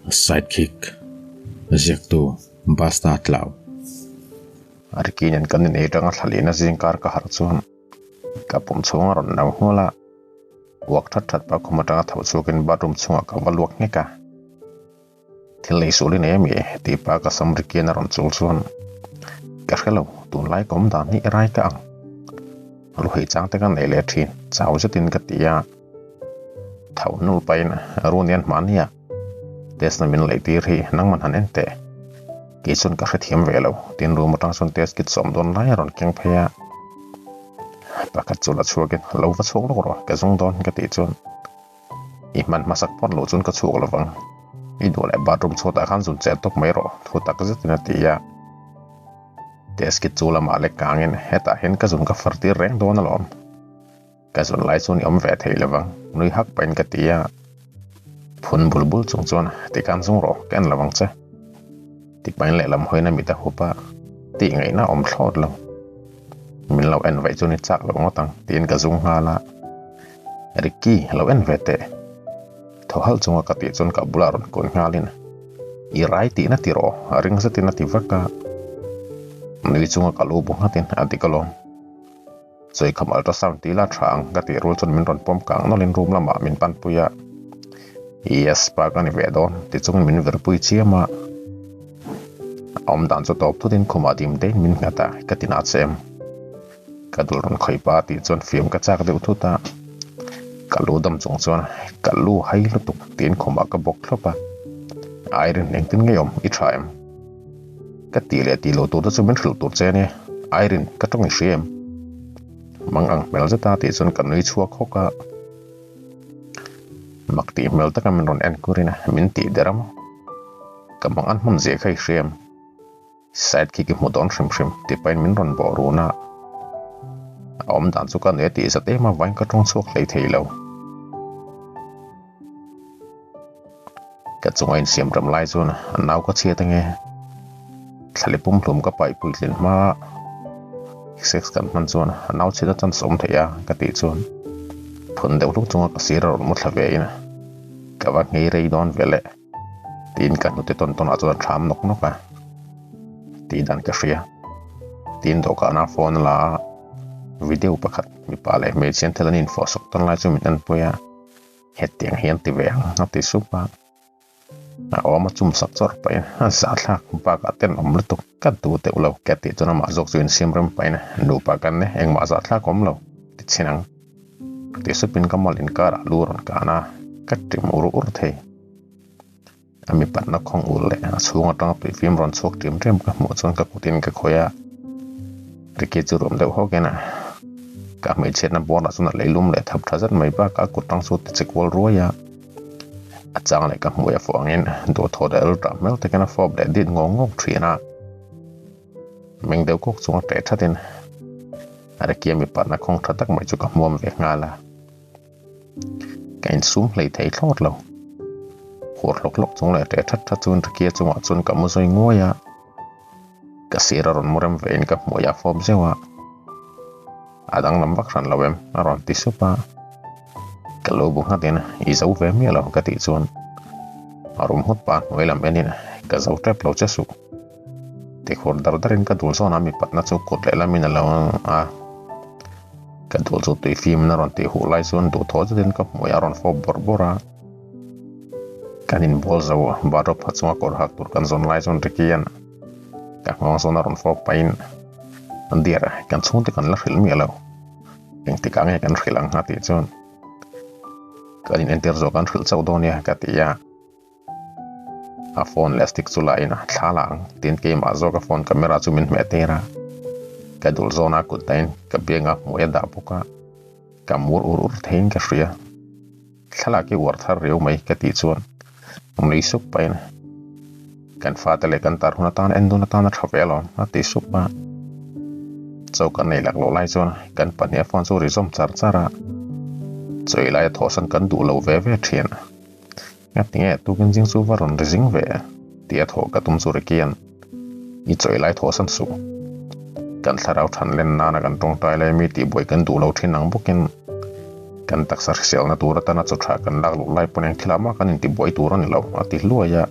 Sidekick, Ziaktu, Basta Tlau. Ricky nen kan inei atanga thlalihna zingkar ka harh chuan ka pum chhung a rawn no nghual a, uak that that pah khum atanga tho chhuakin bathroom chhungah ka va luak nghek a. Thil ei sual i nei ami? tih pah ka sam Ricky an a rawn chul chuan ka hre lo, tunlai ka awm dan hi i rai ka ang. Lu hei chang te ka nei leh thin, chau zetin ka ti a. Tho hnul pahin Runi an hmahni a, test na min leih tir hi nangman han en teh. Kei chuan ka hrethiam ve lo, tin room atang chuan test kit sawm dawn lai a rawn keng phei a. Pakhat chu la chhuakin lo va chhuak lawk rawh, ka zung dawn ka tih chuan i hman hmasak phawt loh chuan ka chhuak lovang. I duh leh bathroom chhuatah khan zun chet tawp mai rawh, thu tak zetin a ti a. Test kit chu lamah lek kangin hetah hian ka zun ka far tir reng dawn alawm. Ka zun lai chuan i awm ve thei lovang, nui hak pahin ka ti a. Phun bul bul chung chuan tikhan zung rawh, ka en lovang che. Ti pahin lehlam hawiin a mit a hup a, tih ngaihna a awm thlawt lo. Min lo en vaih chuan i chak lo ngawt ang tiin ka zung nghal a. Ricky, lo en ve teh. Thaw halh chunga ka tih chuan ka bulah rawn kun nghalin I rai tihna ti rawh, ring zetin a ti vak a. Nui chunga ka lu bu nghatin a dik alawm. Chawikham ultrasound tih la tha ang ka tih rul chuan min rawn pawm kang nawlin room lamah min pan pui a. Yes pa ka ni ve dawn ti chungin min vir pui chiam a. A awm dan chu tawp thutin khumah dim deiin min nghat a, ka ti na che em. Ka dul rawn khawih pa tih chuan fiam ka chak deuh thut a. Ka lu dam chung chuan ka lu hai lutuk tiin khumah ka bawk thlawp a. Irene engtin nge awm i tha em? Ka tih leh tih loh tur te chu min hrilh tur che a nia, Irene ka tawng i hria em? Mang ang hmel zeta tih chuan ka nui chhuak hawk a, mak tih hmel taka min rawn en kurin a min tih der a maw? Ka mang an hman zia kha i hria em? Side khi ka hmu dawn hrim hrim tih pahin min rawn bawh run a, a awm dan chu ka nui a tih zat em avangin ka tawng chhuak hlei thei lo. Ka chunga insiam ram lai chuan a nau ka chhiat ange. Thlali pumhlum ka paih puitlin hma sex kan hman chuan a nau chhiat a chance awm thei a ka tih chuan phun deuh hluk chunga ka sir a rawn mu thla ve in ka va nghei rei dawn ve le tiin ka hnute tawn tawn ah chuan a thlam nawk nawk a tih dan ka hria tiin dawhkan a phone a la a video pakhat mipa leh hmeichhia an thil an infawh sawk tawn lai chu min enpui a. Hetiang hian ti ve ang a ti sup a, a awm a chum sak chawrh pahin a zahthlak bakah tenawm lutuk ka duh deuh lo ka tih chuan amah zawk chu insiam rem pahin nupa kan ne engmah zahthlak awm lo ti chhin ang ti supin ka mal inkarah lu rawn kan a, ka ṭim ur ur thei. A mipatna khawng ul leh a chhung atanga tuifim rawn chhuak ṭim ṭem ka hmuh chuan ka kutin ka khawih a, Ricky chu ruam deuh hawkin a ka hmeichhiatna bawrah chuan a leilum leh thap tha zet mai bakah a kut tang chu ti che kual ruai a, a chang leh ka hmui a fawh angin duhthaw leh rilṭah hmel takin a fawp leh dit ngawk ngawk ṭhin a, meng deuh kawk chunga ṭeh ṭhatin Ricky a mipatna khawng ṭha tak mai chu ka hmuam ve nghal a. Ka insum hlei thei thlawt lo. Huar hlawk hlawk chung leh ṭeh ṭhat ṭhat chuan Ricky-a chungah chuan ka mu zawi nguai a. Ka sir a rawn mu rem vein ka hmuai a fawp zeuh a. A danglam vak hran lo em? a rawn ti sup a. Ka lo bu nghatin i zo ve miah lo ka tih chuan a rum nghut pah hnuai lam enin ka zo tep lo che suh. Ti khur dar darin ka dul zawnah mipatna chu kut lehlamin a lo a. Ka dul chu tui fim in a rawn tih huh lai chuan duhthaw zetin ka hmui a rawn fawp bawrh bawrh a. Kan inbual zo bathrobe ha chunga kawr hak tur kan zawn lai chuan Ricky-a'n ka nghawng zawn a rawn fawp pahin Dear, kan chhungte kan la hrilh miah lo. Engtikah nge kan hrilh ang a tih chuan kan inentir zawh kan hrilh chauh dawn nia ka ti a. A phone leh stick chu la in a thla la ang tin keimah zawk a phone camera chu min hmeh tir a, ka dul zawn a kut dahin ka biang a hmui a dah bawk a, ka mur ur ur theiin ka hria. Thlalak hi uar thar riau mai ka tih chuan nui sup pahin kan fate leh kan tar hun atan en dun atan a tha ve alawm a ti sup a. Chaw kan nei lak loh lai chuan kan pahnih a phone chu ri zawm char char a, chaw ei laia thawhsan kan duh lo ve ve thin. Nga tinge tukin zing chu va rawn ri zing ve tih a thawh ka tum chu Ricky-a'n i chawi lai thawh san suh. Kan thlarau than len nana kan tawngtai lai mi tihbuai kan duh lo thin ang bawkin. Kan taksa hriselna tur atana chaw tha kan lak luh lai pawn eng thilah mah kan intibuai tur a ni lo, a ti hluai a.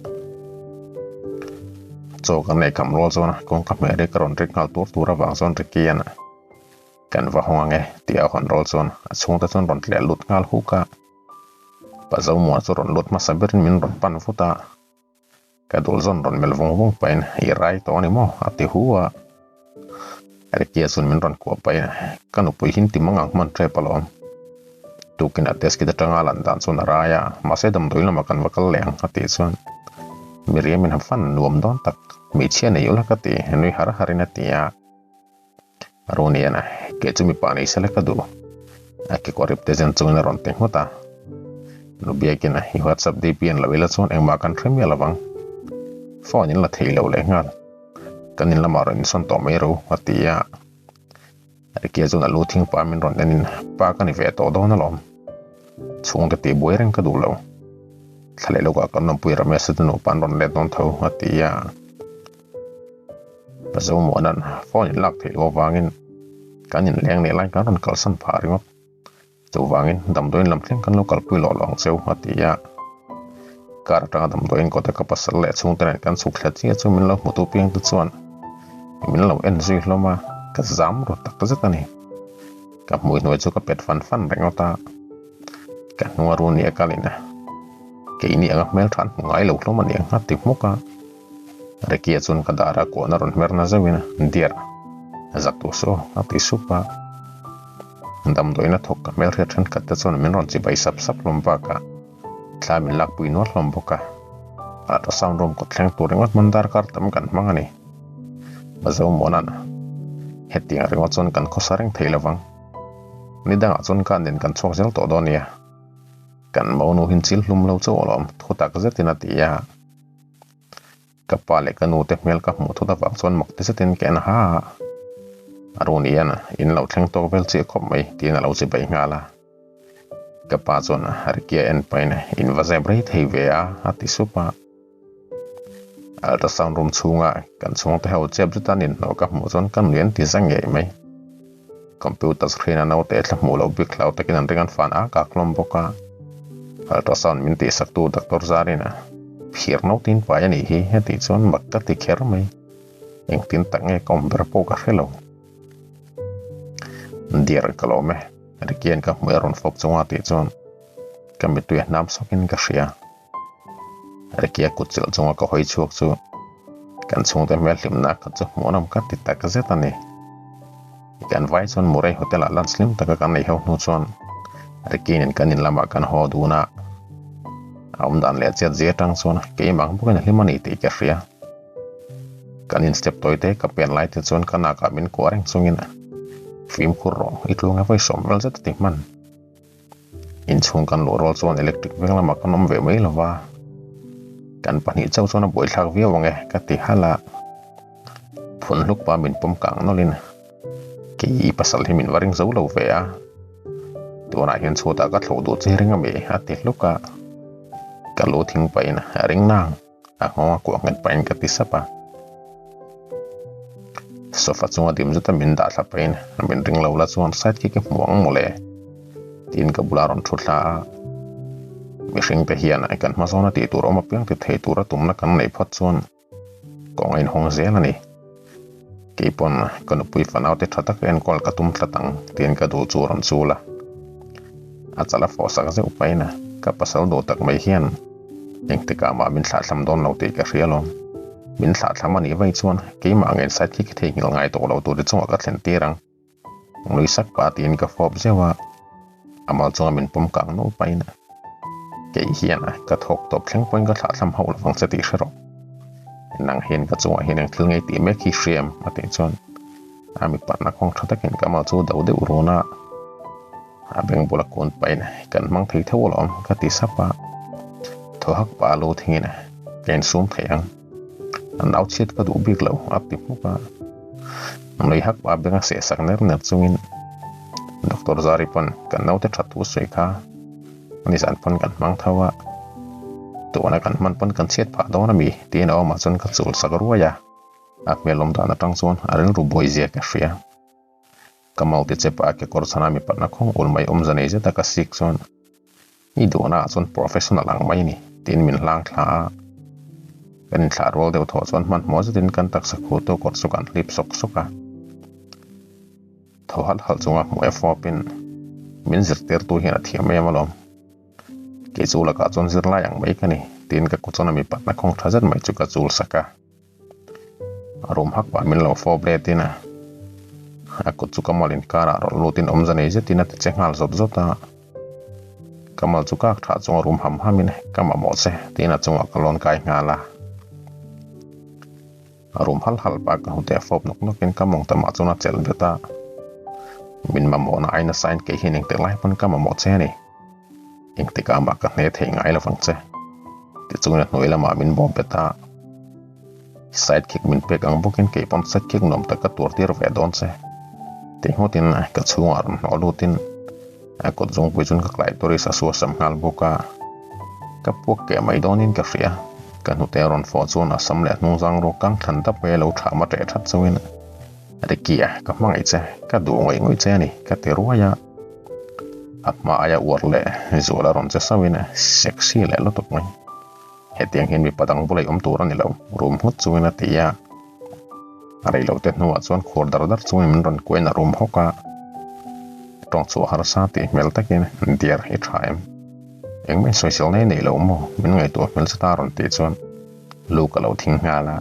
Chaw kan nei kham rual chuan kawngka hmeh ri ka rawn rik nghal tur tur avang chuan Ricky-a'n Kan va hawng ange tih a hawn rual chuan a chhungte chuan rawn tleh lut nghal huk a. Pa Zomuan chu rawn lut hmasa berin min rawn pan vut a. Ka dul zawn rawn melh vung vung pahin i rai tawh a ni maw? a ti hu a. Ricky-a chuan min rawn kuah pahin ka nupui hi inti mang ang hman tep alawm. Tukin a test kit atanga lan dan chuan a rai a, mahse damdawi lamah kan va kal leh ang a tih chuan Miriam-in a fan nuam dawn tak, hmeichhia nei ula ka ti, nui har harin a ti a. Ronian a, kei chu mipa nei sela ka duh. A kekawr ip te zen chungin a rawn ti nghut a. Nu biakin a, i WhatsApp DP an lo ila chuan engmah kan hre miah lovang. Phone in la thei lo leh nghal. Kan in lamah rawn insawn tawh mai ro, a ti a. Ricky-a chuan a lu thing pa min rawn enin, Pa ka ni ve tawh dawn alawm. Chhungte tih buai reng ka duh lo. Thla leh lawkah kan awmpui Ramesh-a te nupa an rawn let dawn tho, a ti a. Ka zo muahnan phone in lak theih loh avangin kan inleng leh lai kan rawn kalsan phah ringawt. Chuvangin damdawiin lam thleng kan lo kalpui lawh lawh ang cheu a ti a. Car atanga damdawiin kawta ka pasal leh chhungte nen kan chhuk thla chiah chu min lo hmutu piang te chuan min lo en zui hlawm a, ka zam ru tak zet a ni. Ka hmui hnuai chu ka pet fan fan ringawt a, ka hnunga run nia kalin keini anga hmeltha an hmu ngai lo hlawm a ni ang a ti hmuk a. Ricky-a chuan ka dara kuahna rawn hmer na zauhin Dear, zak duh suh a ti sup a. Damdawiin a thawk ka hmelhriat thenkhat te chuan min rawn chibai sap sap hlawm bakah thla min lakpui nual hlawm bawk a. Ultrasound room kawt thleng tur ringawt hman darkar tam kan hmang a ni. Zomuana'n hetiang ringawt chuan kan khawsa reng thei lovang. Ni dangah chuan ka nen kan chhuak zel tawh dawn nia. Kan monu hin chil hlum lo chauh alawm thu tak zetin a ti a. Ka pa leh ka nu te hmel ka hmuh thut avang chuan mak ti zetin ka en ha a. Arun hian in lo thleng tawk vel chiah khawp mai tiin a lo chi bai nghal a. Ka pa chuan Ricky-a en pahin in va zep rei thei ve a a ti sup a. Ultrasound room chhunga kan chhungte ho chep zet an inhnawh ka hmuh chuan ka nui an ti za ngei mai. Computer screen a naute thla hmuh loh bik hlau takin an ring an fan ak ak hlawm bawk a. Ultrasound min tihsak tu Doctor Zarina phir nautin pai a nih hi hetih chuan mak ka ti kher mai. Engtin tak nge ka awm ber pawh ka hre lo. Dear ka lawm e, Ricky-a'n ka hmuh a rawn fawp chunga tih chuan ka mittui a hnam sawkin ka hria. Ricky-a kut chilh chunga ka hawi chhuak chu kan chhungte hmel hlimna khat chu hmuhnawm ka ti tak zet a ni. Kan vai chuan Murray Hotel ah lunch hlim taka kan nei ho hnu chuan Ricky nen kan in lamah kan haw dun a, a awmdan leh a chet zia atang chuan keimah ang bawkin a hlim a ni tih ka hria. Kan in step tawi te ka pen lai te chuan ka nakah min kuah reng chungin fimkhur rawh i tlung a vawi sawm vel zet a ti hman. Inchhung kan luh rual chuan electric veng lamah kan awm ve mai lova, kan pahnih chauh chuan a buaithlak viau ang e ka ti halh a, phun hluk pa min pawm kang nawlhin kei i pasal hi min va ring zo lo ve a, tunah hian chhuatah ka thlawh duh che ring ami a ti hluk a, ka lu thing pahin a ring nang. A nghawng a kuah nghet pahin ka ti sap a. Sofa chunga dim zeta min dah thla pahin min ring lo la chuan side kick i hmu ang mawle tiin ka bulah a rawn thu thla a. Mihring te hian kan hma zawna tih tur awm apiang ti thei tura tumna kan neih phawt chuan kawng a inhawng zel a ni. Keipawn ka nupui fanau te tha taka enkawl ka tum tlat ang tiin ka duh chu a rawn chul a. A chal a fawh sak zeuh pahin ka pasal duh tak mai hian engtikah mah min thlahthlam dawn lo tih ka hria alawm. Min thlahthlam a nih vaih chuan keimah ang inside khi ka theihnghilh ngai tawh lo tur te chungah ka thlen tir ang. Nui sak pah tiin ka fawp zeuh a, a mal chunga min pawm kang nawlh pahin kei hian ka thawk tawp thleng pawhin ka thlahthlam hauh lovang che tih hre rawh. Nang hian ka chungah hian eng thil ngei tih mek hi hriam a tih chuan a mipatna kawng tha takin ka mal chu do deuh run a, a beng bula kun pahin kan hmang thei tho alawm ka ti sap a, thaw hak pah a lu thingin ka insum thei ang. A nau chhiat ka duh bik lo a ti hmuk a. Nui hak pah beng a seh sak ner ner chungin Doctor Zari pawn kan naute that thu sawi kha nizan pawn kan hmang tho a, tuna kan hman pawn kan chhiat phah dawn ami tiin a awmah chuan ka chul sak ruai a, a hmel awm dan atang chuan a rilru buai zia ka hria. Ka mal ti che pah a kekawr chhana mipatna khawng ul mai awmza nei zeta ka sik chuan i duhna ah chuan professional ang mai ni tiin min hlang thla a. Kan inthlah rual deuh thawh chuan hmanhmawh zetin kan taksa khuh tu kawr chu kan hlip sawk sawk a. Thaw halh halh chunga hmuh e fawpin min zirtirtu hian a thiam em alawm. Kei chu lakah chuan zirlai ang mai ka ni tiin ka kut chuan a mipatna khawng tha zet mai chu ka chul sak a. A rum hak pah min lo fawp letin a, a kut chu ka mal inkarah rawlh lutin awmza nei zetin a ti che nghal zawt zawt a. Ka mal chu kak thah chunga rum ham hamin ka mamawh che tiin a chungah ka lawn kai nghal a. A rum hal hal pah ka hnute a fawp nawk nawkin ka mawng tamah chuan a chelh bet a. Min mamawhna ai nasain kei hian engtik lai pawn ka mamawh che a ni. Engtikah mah ka hne thei ngai lo vang che. Tichungin a hnuai lamah min bawm bet a. Side kick min pek ang bawkin kei pawn side kick nuam tak ka tuar tir ve dawn che. Ti ngawtin ka chhungah rawn hnawh lutin a kut zungpui chuan ka clitoris a suasam nghal bawk a. Ka puak keh mai dawnin ka hria. Ka hnute a rawn fawh chuan a sam leh a hnungzang ruak kang thlan dap mai a lo thah ma ṭeh ṭhat chauhin Ricky a ka hmangaih che, ka duh ngawih ngawih che a ni ka ti ruai a. A hma aia uar leh zual a rawn che sauhin sexy leh lutuk mai. Hetiang hian mipa dang bula i awm tur a ni lo, rum nghut chungin a ti a. A rei lote hnuah chuan khuar dar dar chungin min rawn kuain a rum hawk a. Tawng chhuah harsa tih hmel takin, Dear, i tha em? Engmah in sawisel nei nei lo maw? Min ngaihtuah hmel zet a rawn tih chuan lu ka lo thing nghal a,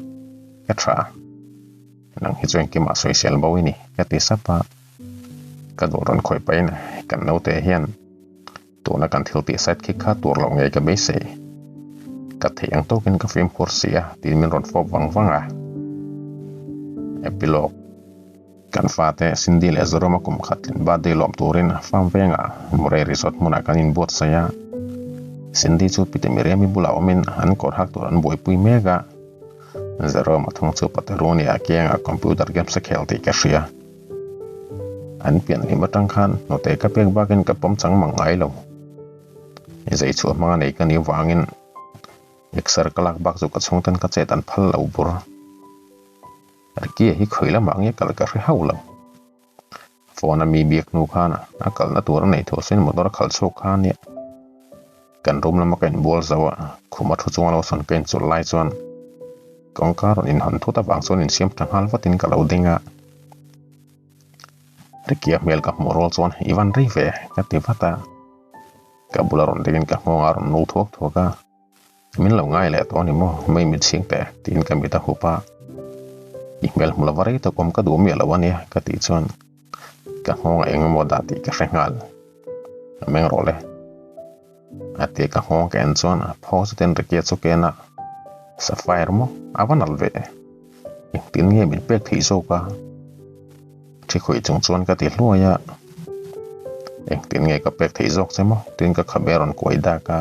Ka tha. Nang hi chu engkimah sawisel bo i ni, ka ti sap a. Ka duh rawn khawih pahin kan naute hian Tuna kan thil tih side kick kha tur loh ngei ka beisei. Ka theih ang tawkin ka fimkhur si a tiin min rawn fawp vang vang a. Epilogue Kan fate Cindy leh Zorama kum khat tlin birthday lawm turin farm vengah Murray Resort hmunah kan inbuatsaih a. Cindy chu Pite Miriami bulah awmin an kawr hak tur an buaipui mek a. Zorama thung chu Paterunia kiangah computer games a khel tih ka hria. An pian hlim atang khan hnute ka pek bakin ka pawm chang mang ngai lo. Zei chhuah hmanga nei ka nih vangin exer ka lak bak chu ka chhungten ka chet an phal lo bur. Ricky-a hi khawi lamah nge kal ka hre hauh lo. Phone a mi biak hnu khan a kalna tur a nei tho sin motor a khalh chhuak kha ania. Kan room lama ka inbual zo a, khum a thu chunga lo sawn ka inchulh lai chuan kawngka rawn inhawn thut avang chuan insiam tha nghal vatin ka lo ding a. Ricky-a hmel ka hmuh rual chuan i van rei ve ka ti vat a. Ka bula rawn dingin ka nghawng a rawn nul thuak thuak a. Min lo ngai leh tawh a ni maw? Mei mit chhing teh tiin ka mit a hup a. I hmel hmu lova rei tak awm ka duh miah lo a nia ka tih chuan ka nghawng a eng emaw dah tih ka hre nghal. A meng rawh le. A tia ka nghawng ka en chuan phaw zetin Ricky-a chu ka en a, Sapphire maw? A va nalh ve. Engtin nge min pek theih zawk a? Thi khuih chung chuan ka ti hluai a, Engtin nge ka pek theih zawk che maw? Tiin ka khabe a rawn kuai dak a.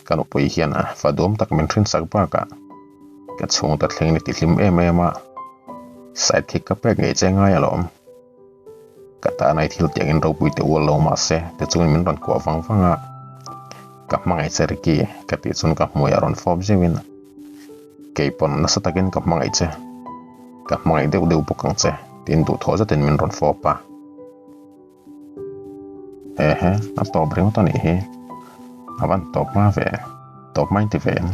Ka nupui hian fa duam tak min hrinsak bakah ka chhungte thleng ni ti hlim em em a, side kick ka pek ngei che ngai alawm. Ka tan ai thil tiangin ropui te ual lo mah se tichungin min rawn kuah vang vang a, Ka hmangaih che Ricky ka tih chuan ka hmui a rawn fawp zeuhin Kei pawn nasa takin ka hmangaih che, ka hmangaih deuh deuh bawk ang che tiin duhthawh zetin min rawn fawp a. Ehe, a tawp ringawt a nih hi. A van tawp hma ve, tawp hmain ti ve em?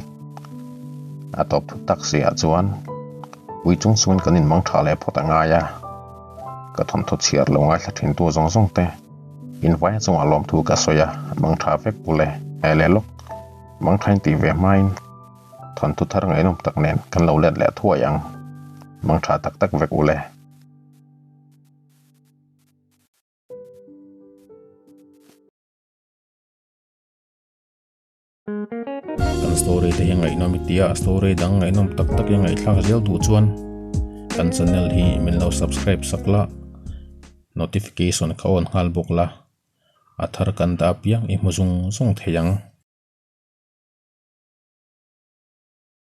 A tawp thut tak si ah chuan ui chung chungin kan inmang tha leh phawt a ngai a. Ka thawmhnaw chhiar lo ngaithla thin tu zawng zawng te invaia chungah lawmthu ka sawi a, mang tha vek ule, he leh lawk mang thain tih ve hmain thawnthu thar ngaihnawm tak nen kan lo let leh thuai ang, mang tha tak tak vek ule. Kan story te hi ngaihnawm i tia a story dang ngaihnawm tak tak i ngaihthlak zel duh chuan kan channel hi min lo subscribe sak la notification kha on nghal bawk la a thar kan dah apiang i hmu zung zung thei ang.